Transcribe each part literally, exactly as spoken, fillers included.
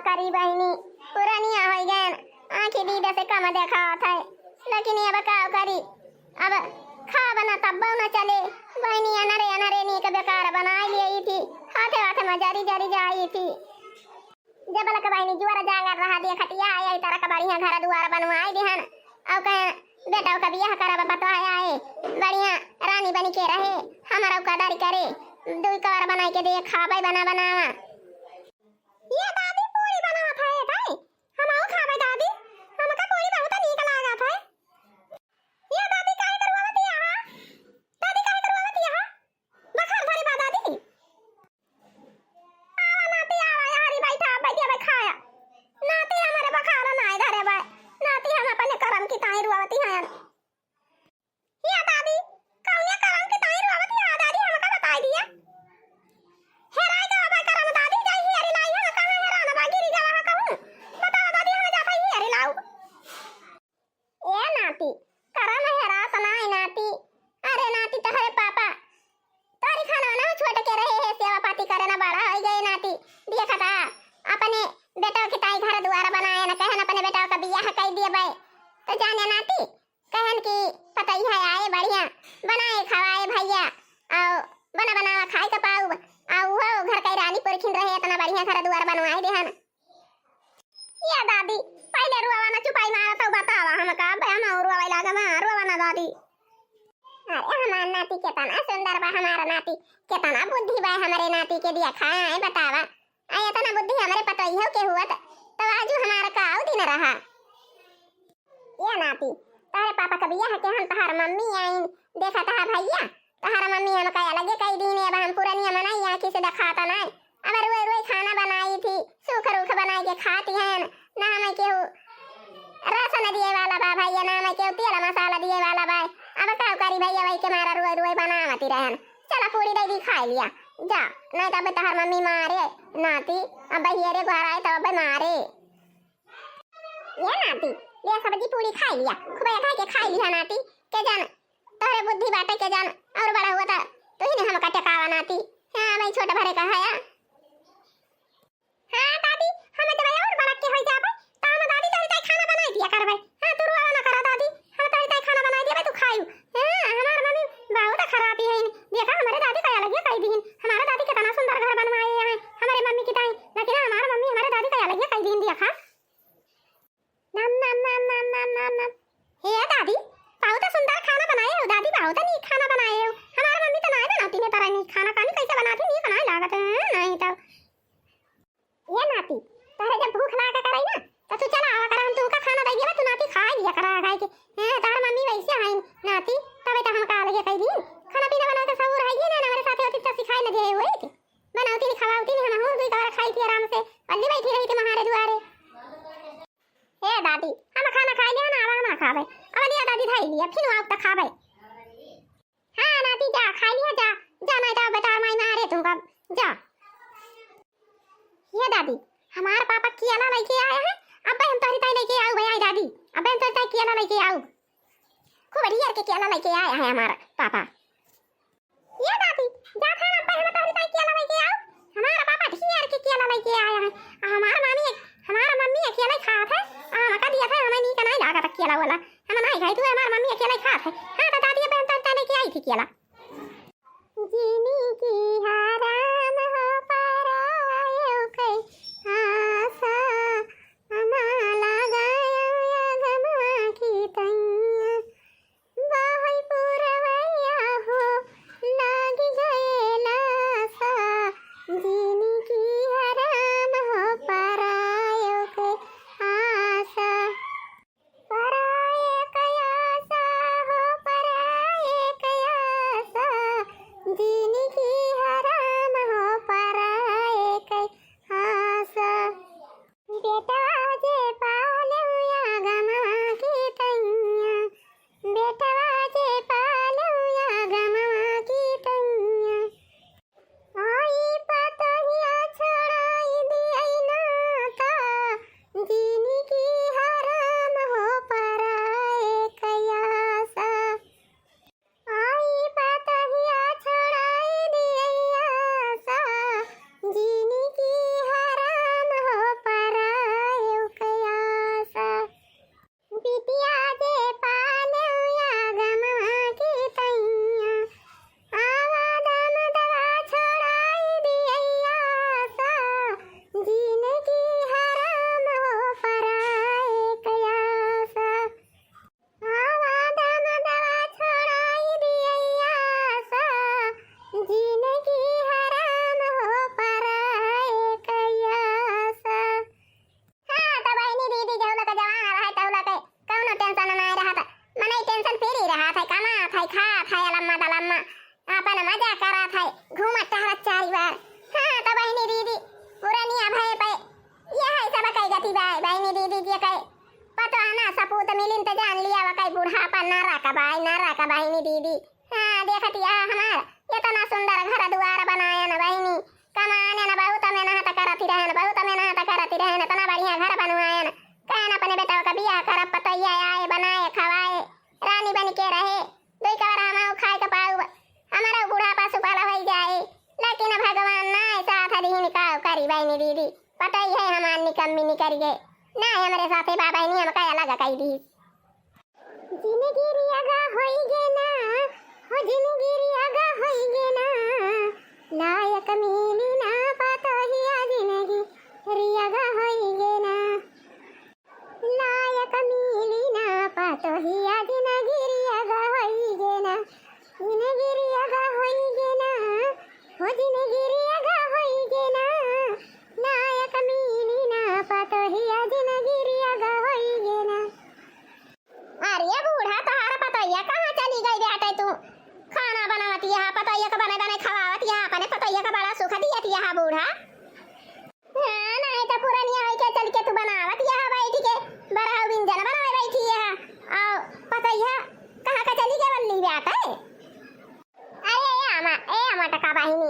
करी बहिनी, पुरनिया होइ गएन, आँखी दीदा से कम देखात है, लेकिन अब का करी, अब खाब ना तब्बो न चले। बहिनी अनरे अनरे नीक बेकार बनाइ लेई थी, हाथे हाथे में जरी जरी जाई थी। जबलक बहिनी जुअर जागर रहा, देखतिया आई तरह का बढ़िया घर दुआर बनवाई दिहन। अउ कहे बेटा का बियाह करब, बतवाया है, बढ़िया रानी बनी के रहे, हमारा कदर करे, दुई कवर बनाई के दे, खाबे बना बनावा। ये दादी पूरी बनावत है भाई, हम आऊ खाबे दादी, हमका पूरी बहुत नीक लागत है। ये दादी काहे करुआवत है? दादी काहे करुआवत है? बखार धरे बा दादी। आवा नाती, आवा, यारी बैठा, बैठिया भाई खाया। नाती हमारे बखार ना इधर है भाई। नाती हम अपने करम की ताई रुआवती हैं। या दादी, कौने करम की ताई रुआवती है दादी, हमका बताई दिया। हेराई गवा भाई करम दादी, जाई हियरी लाई है, कहाँ हेरा ना बा, गिरी गवा है कहूँ। बतावा दादी, हम जाता हियरी लाऊ। ए नाती, करम हेरात नाई नाती। अरे नाती, तोहरे पापा तोरी खाना ना छोट के रहे है, सेवा पाती करे ना बड़ा होइ गए नाती। देखा था, अपने बेटा के ताई घर दुआर बनाए ना, कहन अपने बेटा का बियाह कई दिए बाय। तो जाने नाती, कहन की पतई है आए बढ़िया, बनाए खवाए भैया, आओ बना बनावा खाए का पाऊ, आओ वो घर के रानी पुरखिन रहे, इतना बढ़िया घर दुआर बनवाए देहन। या दादी, पहिले रुआवा ना चुपाई मारत हऊ, बतावा हमका, अब हम और रुआवे लागब, हाँ, रुआवा ना दादी। अरे हमार नाती केतना सुंदर बा, हमार नाती केतना बुद्धि बा, हमरे नाती के दिया खाए, बतावा। आ एतना बुद्धि हमरे पतोहियो के हुअत, तो आजू हमार का दिन रहा। ए नाती, तोहरे पापा का बियाह के हम तोहार मम्मी आइन, देखा तहा भैया, तोहार मम्मी हमका अलगे कई दीन, अब हम पुरनिया मनई आँखी से देखाता नाय। अब रोए रोए खाना बनाई थी, सूख रूख बनाई के खाती हैं, ना हमें केहू राशन दिए वाला बा भैया, ना हमें केहू तेल मसाला दिए वाला बा। अब का करी भैया, वही के मारा रोए रोए बनावती रहन। चला पूरी दे दी, खाई लिया, जा, नहीं तो अब तोहार मम्मी मारे नाती, अब बहियरे घर आए तो अब मारे। ए नाती, ले सब्जी पूरी खाई लिया, खूब खाई के खाई लिया नाती, के जान तोहरे बुद्धि बाटे के जान, और बड़ा हुआ था तो ही ने हमका टेकावा नाती। हाँ, मैं छोट भरे का है। हाँ दादी, हम जब और बड़ा के हो जाबे, तो हम दादी तोहरी ताई खाना बनाई दिया करबे। हाँ, तू रुआ ना करा दादी, हम तोहरी ताई खाना बनाई दिया, तू खायू। हाँ, हमार मम्मी बहुत खराब ही है, देखा हमारे दादी का अलग ही कह दीन, हमारे दादी कितना सुंदर घर बनवाए हैं हमारे मम्मी की ताई, लेकिन हमारे मम्मी हमारे दादी का अलग ही कह दीन, देखा। नम, नम, नम, नम, नम, नम, नम। हे दादी, बहुत सुंदर खाना बनाए हो दादी, बहुत नीक खाना बनाए हो। हमार मम्मी तो नाय बनाती ने तरह नीक खाना, कानी कैसे बनाती, नीक नाय लागत है, नहीं तो। ये नाती, तोहरे जब भूख लागा करे ना, तो तू चला आवा करा, हम तुमका खाना दे देबा, तू नाती खाए लिया करा खाए के। हैं, तोहर मम्मी वैसे हैं नाती, तबे तो हमका अलगे कह दी। खाना पीना बना के सहूर है ये ना, हमारे साथे होती तो सिखाए न दे हुए थे। बनावती नहीं, खवावती नहीं, हम हूँ दुई कवर खाई थी आराम से, पल्ली बैठी रही थी हमारे दुआरे। ए दादी, हम खाना खाई लिया ना, अब हम ना खाबे। अब लिया दादी, धाई लिया, फिर आओ तो खाबे। हाँ नाती, जा, खाई लिया, जा, जा, नहीं तो बेटा माई मारे तुमका, जा। ये दादी, हमार पापा केला लेके आया है, अब हम तोहरी ताई लेके आऊ भाई, आई दादी, अब हम तोहरी ताई केला लेके आऊ। खूब ढेर के केला लेके आया है हमार पापा। ये दादी, जा था अब्बा, हम तोहरी ताई केला लेके आओ। हमारा पापा ढेर के केला लेके आया है। आ हमार मामी, हमार मम्मी अकेले खात है। आ हमका दिया था, हमें नीक नहीं लागत केला वाला। हम नहीं खाई, तू हमार मम्मी अकेले खात है। हाँ तो दादी, अब हम तोहरी ताई लेके आई थी केला। जिनगी हराम हो परायो के आशा, अमा लगायो अगमा की तैया। बाहई पुरवैया हो, लाग गए लासा, जिनगी हराम हो परायो के आशा। पराये के आशा हो, पराये के आशा, जिनगी हराम सपूत मिलिन त जान लिया, वकई बुढ़ापा नरक बाई, नरक बहिनी दीदी। हाँ, देखत यह हमार एतना सुंदर घर दुआर बनायन बहिनी, कमायन बहुत मेहनत करत रहन, बहुत मेहनत करत रहन, एतना बढ़िया घर बनवायन। कहन अपने बेटवा का बियाह करब, पतोहिया आए, बनाए, खवाए, रानी बन के रहे, दुई कवर हमहू खाए के पाउब, हमरो बुढ़ापा सुफल होइ जाए। लेकिन भगवान नाय साथ दिहिन, का करी बहिनी दीदी, पतोहिया हमार निकम्मी निकरि गए, नाय हमरे साथे बा बहिनी, हमका अलग कइ दी। जिनगी रियागा होई गे ना, हो जिनगी रियागा होई गे ना, लायक मिली ना पतोहिया, जिनगी रियागा होई गे ना, लायक मिली ना पतोहिया, जिनगी रियागा होई गे ना, जिनगी रियागा होई गे ना, हो जिनगी रियागा होई गे ना, लायक मिली ना पतोहिया, जिनगी रियागा होई गे ना। अरे बूढ़ा, तोहार पतोहिया कहाँ चली गई बाटे? तू खाना बनावत यहा, पतोहिया के बने बने खवावत यहा, अपने पतोहिया के बड़ा सुख दियत यहा बूढ़ा। हाँ, नहीं तो पुरनिया होई के चल के तू बनावत यहा बैठ के, बरहु बिंजन बनावे बैठी यहा। और पतोहिया कहाँ का चली गई बल्ली बाटे? अरे ए आमा, ए आमा टका बहिनी,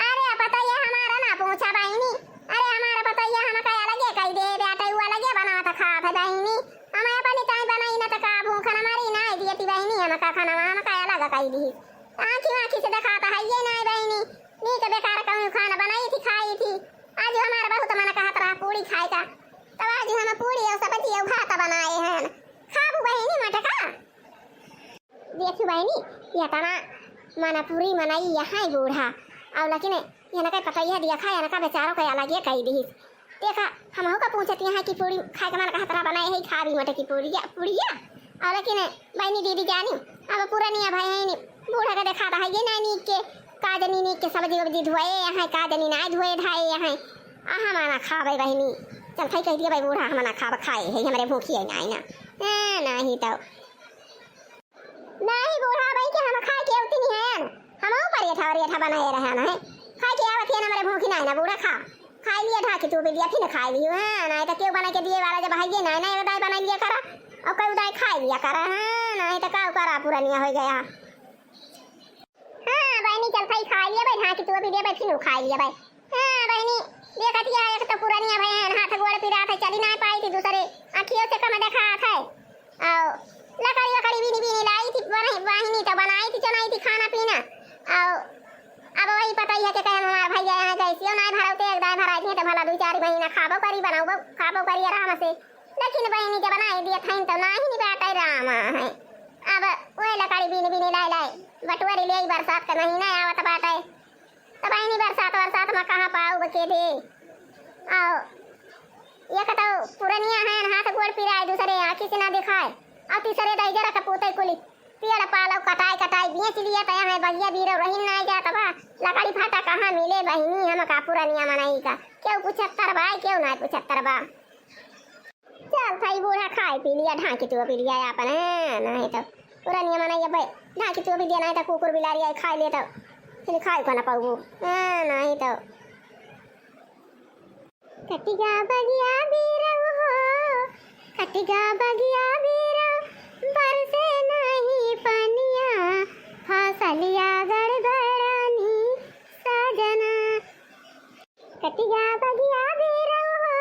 अरे पतोहिया हमारा ना पूछा बहिनी, अरे हमारा पतोहिया हमका अलगे कइ दे बाटे, उ अलगे बनावत खात है बहिनी, हम अपनी ताई बनाई ना त का भूखन मरी ना दियती बहिनी, हमका खाना हमका अलग कइ दी। आँखी आँखी से देखात है ये ना बहिनी, नीक बेकार कहूँ खाना बनाई थी खाई थी, आज हमारा बहुत मन कहत रहा पूरी खाए का, तब आज हम पूरी और सब्जी और भात बनाए हैं, खाबू बहिनी मटका। देखी बहिनी, एतना मन पूरी मनई यहाँ बूढ़ा, और लेकिन एनका पतोहिया देखा, एनका बेचारो के अलगे कइ दिहिस। देखा, हमहू का पूछत यहाँ कि पूरी खाए के मन कहत रहा बनाए है, खाबी मटकी पूरिया, पूरिया। और लेकिन बहिनी दीदी जानी, अब पुरनिया भए हैं, बूढ़ा के देखात है ये नाय नीक के, का जनी नीक के सब्जी वब्जी धोए यहाँ, का जनी नाय धोए धाए यहाँ। आ हम ना खाबे बहिनी, चल भाई कह दिया भाई बूढ़ा, हम ना खाब, खाए है हमरे भूखी है नाय ना। ए, नहीं तो। नहीं बूढ़ा भाई के हम खाए के अवती नहीं है। हम ऊपर ये ठा और ये ठा बनाए रहे ना है। खाए के आवत है ना, हमरे भूखी नहीं ना बूढ़ा खा। खाए लिया ढाकी तू भी दिया, फिर खाए लियो है। नहीं तो क्यों बना के दिए वाला जब है ये नहीं, नहीं बताए बना लिया करा। और कई उदाय खाए लिया करा है, नहीं तो का करा पुरनिया हो गया। हाँ, बहिनी, चल भाई, खाइ लिया भाई, ढाकी तू अभी दे भाई, फिर खाइ लिया भाई। हाँ, बहिनी, देखत या एक तो पुरनिया भए हैं, हाथ गोड़ पिरात है, चली नाय पाई थी, दूसरे अँखियों से कम देखात है। और लकड़ी वकड़ी बीनी बीनी लाई थी, बहिनी, बहिनी तो बनाई थी, चुनाई थी खाना पीना। और अब वही पतोहिया के कहे हमार भैया यहाँ गैसियो नाय भरौते, एक दाय भराई थी तो भला दुई चार महीना खाबो करी, बनाबो, खाबो करी आराम से। लेकिन बहिनी जब बनाई दिया था तो नाही नहीं बाटे रामा है। अब वह लकड़ी बीनी बीनी लाई लाई, बटुअरी ले आई, बरसात का महीना आवत बाटे। तो बहिनी बरसात, बरसात में कहाँ पाउब के दे? आओ, एक तो पुरनिया है, हाथ गोड़ पिराए, दूसरे अँखी से ना दिखाए, और तीसरे दहिजरा का पूते कुली पेड़ पालो कटाई कटाई बेच लिया तो यहाँ बगिया बीरो रही ना जात बा। लकड़ी फाटा कहाँ मिले बहिनी, हम का पुरनिया मनई का? क्यों पूछत्तर बा, क्यों ना पूछत्तर बा? चल भाई बूढ़ा, खाए पी लिया, ढाकी तू पी लिया अपन, हाँ, नहीं तो पुरनिया मनई अब ढाकी तू पी लिया, नहीं तो कुकुर बिलारी आई खाए ले तो फिर खाए को ना पाऊ, हाँ, नहीं तो। कटिगा बगिया बीरव हो, कटिगा बगिया बीरव, बरसे नहीं पनिया, फसलिया गड़बड़ानी सजना। कटिगा बगिया बीरव हो,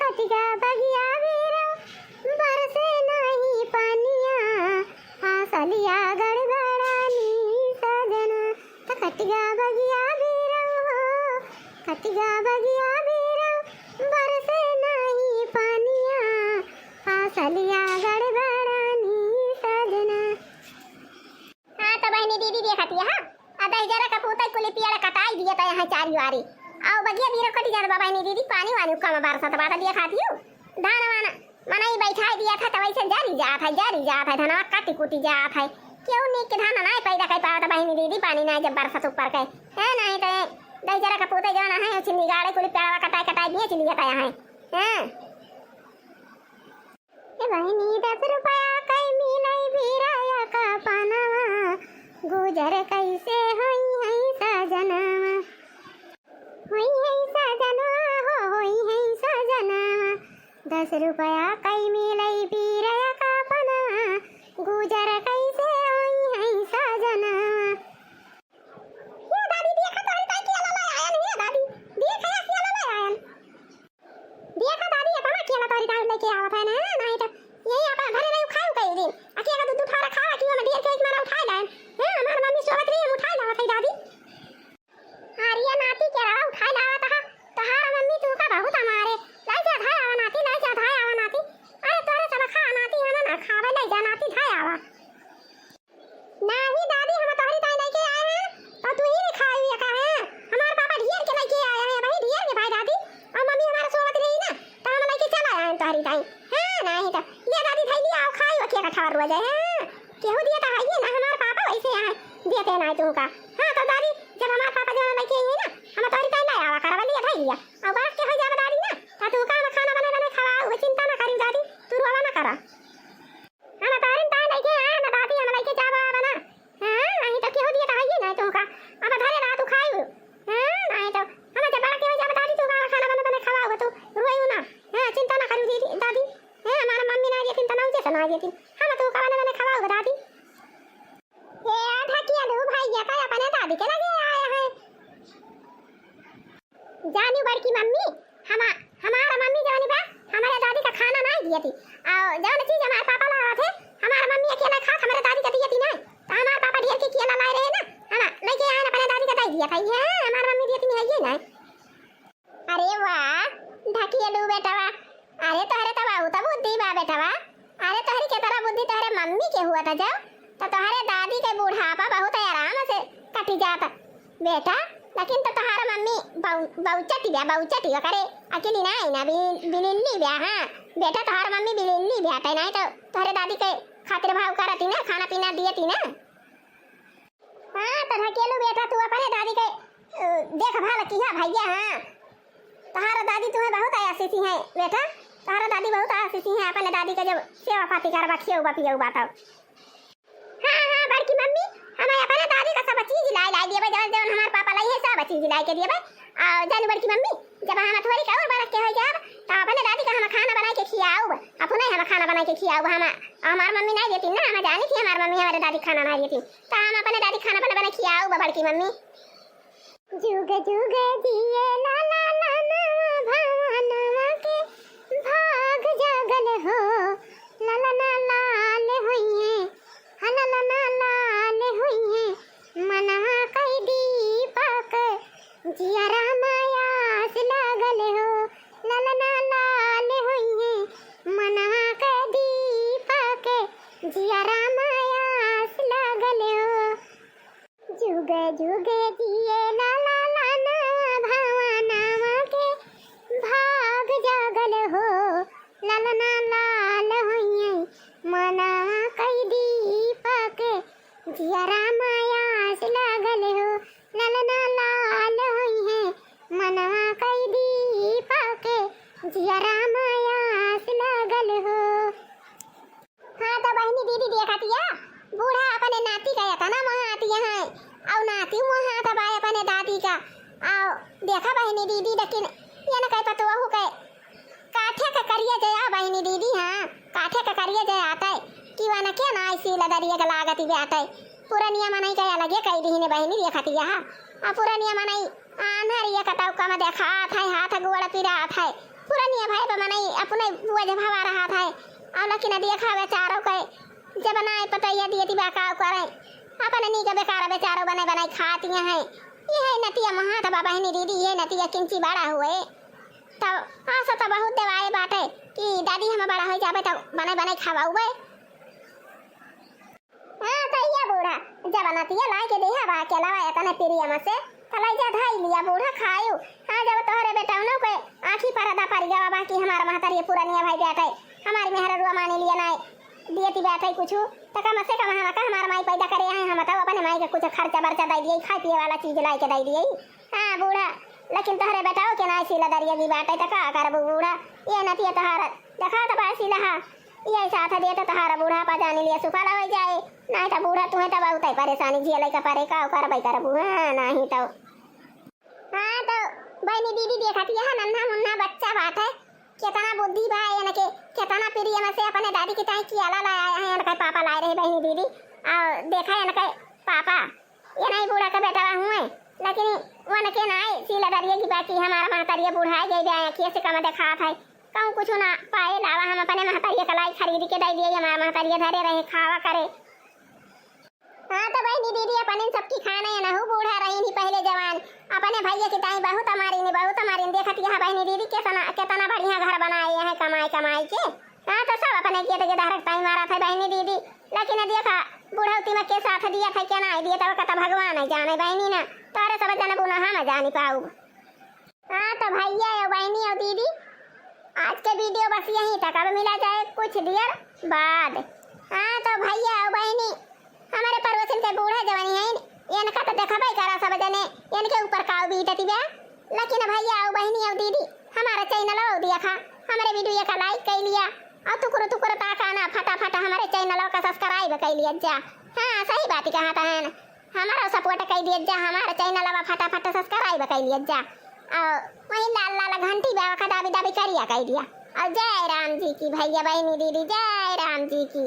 कटिगा बगिया बीरव, बरसे नहीं पनिया, फसलिया गड़बड़ानी सजना। त कटिगा बगिया बीरव हो, कटिगा बगिया बीरव, बरसे नाही पनिया, फसलिया गड़बड़ानी सजना। हाँ, तो बहिनी दीदी देखत या, हाँ, आ दहिजरा का पूते कुली पेड़ कटाई दिया था यहाँ चारी वारी। आओ बगिया बीरो कटी जात बा बहिनी दीदी, पानी वानी कम बरसत बा, तो देखत यू। धान वान मनई बैठाई दिया था, तो वैसे जरी जात है, जरी जात है, धनवा कटी कुटी जात है। क्यों नीक के धान नाय पैदा कर पावत बहिनी दीदी, पानी नाय जब बरसत ऊपर के। है नहीं तो दहिजरा का पूते जौन है, उछिन्नी गाड़े कुली पेड़वा कटाई कटाई बेच लिया था यहाँ। हाँ। ए बहिनी, दस रुपया कई मिलई बीरया का पनवा, गुजर कैसे होई है सजनवा? होई है सजनवा हो, होई है सजनवा। दस रुपया कई मिलई बीरया का गुजर कैसे होई है सजना। ये दादी, देखा तोहरी ताई के लाला आयन, ये दादी, देखा ये लाला आयन। देखा दादी, अपना केला तोहरी ताई लेके आवत है ना, नहीं तो यही अपना घरे नहीं खाऊ कई दिन। अकेला दू दू ठोरा खावा कि हम ढेर के एक मारा उठाए लायन। हैं, हमार मम्मी सोवत रही, हम उठाए लावत है दादी। अरे नाती के रवा उठाए लावत हा, तोहार मम्मी तू का बहुत मारे। लाई जा धाय आवा नाती, लाई जा धाय आवा नाती। अरे तोरे सब खा नाती, हम ना खावे, लाई जा नाती धाय आवा। नाही दादी, हम तोहरी ताई लेके आए हैं, तो तू ही रे खाई या का है? हमार पापा ढेर के लेके आए हैं, वही ढेर के भाई दादी, और मम्मी हमारे सोवत रही ना, तो हम लेके चला आए हैं तोहरी ताई। हाँ, नाही तो ले दादी, धाई लिया, आओ खाई, वकिया का ठवर रुआ जाए। हाँ, केहू दिया तो है ये ना, हमार पापा वैसे यहाँ देते ना तुमका। हाँ, तो दादी, जब हमार पापा जब लेके आई है ना, हम तोहरी ताई ले आवा करवा लिया, धाई लिया, और बात के हो जावा दादी ना, तो तुमका हम खाना बना बना खवाओ, चिंता ना करी दादी, तू रोवा ना करा। हम तोहरी ताई लेके आए ना दादी, हम लेके जावा बना। हाँ, नहीं तो केहू दिया तो है ये ना तुमका। अब धरे रहा तू खाई। हाँ, नहीं तो हम जब बड़ा के हो जावा दादी, तुमका खाना बना बना खवाओ, तू रोइयो ना। हाँ, चिंता ना करू दीदी, दादी। हाँ, हमार मम्मी ना देती, तो ना जैसे ना देती। हम तुमका बना बना खवाओ दादी। ये ढकिया लू भैया का अपने दादी के लगे आए हैं। जानी बड़की मम्मी, हमा-, हमार मम्मी जानी बा, हमारे दादी का खाना नहीं दियती। और जौन चीज हमारे पापा लावत है, हमार मम्मी अकेला खात, हमारे दादी का दियती नहीं। तो हमार पापा ढेर के केला लाए रहे ना, हम लेके आए ना, अपने दादी का दे दिया था। ये हमार मम्मी दियती नहीं है, ये नहीं। अरे वाह, ढकेलू बेटवा, अरे तोहरे तो बहुत बुद्धि बा बेटवा। अरे तोहरी के तरह बुद्धि तोहरे मम्मी के हुआ था जब, तो तोहरे दादी के बुढ़ापा बहुत आराम से कटी जात बेटा। लेकिन तो तोहर मम्मी बहु-, बहुचटी बा, बहुचटी बा करे, अकेली नहीं ना, बि-, बिलिल्ली बा। हाँ बेटा, तोहर मम्मी बिलिल्ली बा, ते नहीं तो तोहरे दादी के खातिर भाव करती ना, खाना पीना दियती ना। हाँ, तो ढकेलू बेटा, तू अपने दादी के, अ, देखभाल किहा भैया, हाँ। तोहार दादी तुम्हें बहुत आशीषी है बेटा, तोहार दादी बहुत आशीषी है, अपने दादी के जब सेवा पाती करबा, खियौबा पियौबा तब। हाँ, हाँ, बड़की मम्मी, हम अपने दादी का सब चीज लाई, लाई देबे, जौन, जौन हमार पापा लाई है, सब चीज लाई के देबे। और जानी बड़की मम्मी, जब हम थोड़ी का और बड़क के हो जाब, तो अपने दादी का हम खाना बनाई के खियाउब, अपने हम खाना बनाई के खियाउब। हम, हमार मम्मी नहीं देती ना, हम जानी थी हमार मम्मी हमारे दादी खाना नहीं देती। त हम अपने दादी खाना बना बना खियाउब बड़की मम्मी। जुग जुग जिए लाला लानवा भवनवा के भाग जागल हो। ललना लाल होइहे, हा ललना लाल होइहे, मनवा कई दीपक, जियरा मायास लागल हो। ललना लाल होइहे, मनवा कई दीपक, जियरा मायास लागल हो। जुग जुग जिए लाला लानवा भवनवा के भाग जागल हो। ललना लाल होइहे, मनवा कई दीपक, जियरा मायास लागल हो। ललना लाल होइहे, मनवा कई दीपक, जियरा मायास लागल हो। हाँ तो बहिनी दीदी देखतिया, बूढ़ा अपने नाती का एतना मोहातिया है, और नाती मोहात बा अपने दादी का। और देखा बहिनी दीदी, लेकिन ये न कहे पतोहू के काठे का करिया जया बहिनी दीदी, हाँ, काठे का करिया जया आते, कि वनके ना ऐसी लदरिया के लागत ही आते। पुरनिया मनई के अलगे कई दीहिने बहिनी देखतिया, हाँ। आ पुरनिया मनई आन्हर ये कतौ कम देखात है, हाथ गोड़ पिरात है। पुरनिया भए पे मनई अपने बोझ भवा रहत है। और लेकिन देखा बेचारो के जब नाय पतैया दिए दिबा का करे। अपने नी के बेकार बेचारो बने बनाई खातिया है। ये नतिया मोहात बा बहिनी दीदी, ये नतिया किंची बड़ा हुए। तब आसा तो बहुत देवाए बाटे कि दादी हम बड़ा हो जाबे तो बने बने खवाउबे। हाँ, तो ये बूढ़ा, जब नतिया लाए के देहा बा के लावा एतने प्रियम से, तो लाई जा धाई लिया बूढ़ा खायु। हाँ, जब तोहरे बेटौनो के आँखी पर अदा परि गवा बा कि हमार महतारी पुरनिया भाई बैठे, हमारी मेहररुआ मानी लिया नाय, दियती बैठे कुछु, तो कम से कम हम का हमार माई पैदा करे हैं, हम तो अपने माई के कुछ खर्चा बर्चा दे दिए, खाए पिए वाला चीज लाई के दे दिए। हाँ, बूढ़ा, लेकिन तोहरे बेटौ के नाय सीला दरिया की बाटे, तो का करबू बूढ़ा? ये नतिया तोहार देखा तो बा सीला हा, ये साथ दे तो तोहार बुढ़ापा जानी लिया सुफला हो जाए, नहीं तो बूढ़ा तुम्हें तो बहुत ही परेशानी झेले का परे, का करबे करबू? हाँ, नहीं तो। हाँ, तो बहिनी दीदी देखत यह नन्हा मुन्ना बच्चा बाटे, केतना बुद्धि बा इनके, केतना प्रेम से अपने दादी के ताई कियाला लाए हैं इनके पापा लाए रहे बहिनी दीदी। और देखा इनके पापा, ये नहीं बूढ़ा के बेटा हुए, लेकिन उनके नाई सीला दरिया की बाकी हमारा महतारिया बुढ़ाए गई बा, आँखिए से कम देखात है। कहूँ कुछ ना पाए लावा, हम अपने महतारिया का लाई खरीद के दे दिए, हमारा महतारिया धरे रहे खावा करे। हाँ तो बहिनी दीदी, अपन इन सबकी खाना है ना, हु बूढ़ा रही नहीं पहले जवान, अपने भैया की ताई बहुत हमारी नहीं, बहुत हमारी नहीं। देखत यहाँ बहिनी दीदी केतना, केतना बढ़िया घर बनाए हैं कमाई कमाई के। हाँ तो सब अपने गेट के धारक ताई मारा था बहिनी दीदी, लेकिन देखा बुढ़ौती में के साथ दिया था क्या ना दिया था, वो कहता भगवान है जाने बहिनी ना। तोरे सब जन बुना हम जानी पाऊ। हाँ तो भैया और बहिनी और दीदी, आज के वीडियो बस यहीं तक, अब मिला जाए कुछ देर बाद। हाँ तो भैया और बहिनी, हमारे पड़ोसन के बूढ़ा जवानी है, इनका तो देखबे करा सब जने, इनके ऊपर काऊ बीतती बा। लेकिन भैया और बहिनी और दीदी, हमारा चैनल और देखा, हमारे वीडियो का लाइक कर लिया और टुकड़ टुकड़ ताका ना फटाफट हमारे चैनल का सब्सक्राइब कर लिया जा। हाँ सही बात कहा था है ना, हमारा सपोर्ट कर दिया जा, हमारे चैनल अब फटाफट सब्सक्राइब कर लिया जा। और वहीं लाल लाल घंटी बा का दाबी दाबी करिया कर दिया। और जय राम जी की भैया बहिनी दीदी, जय राम जी की।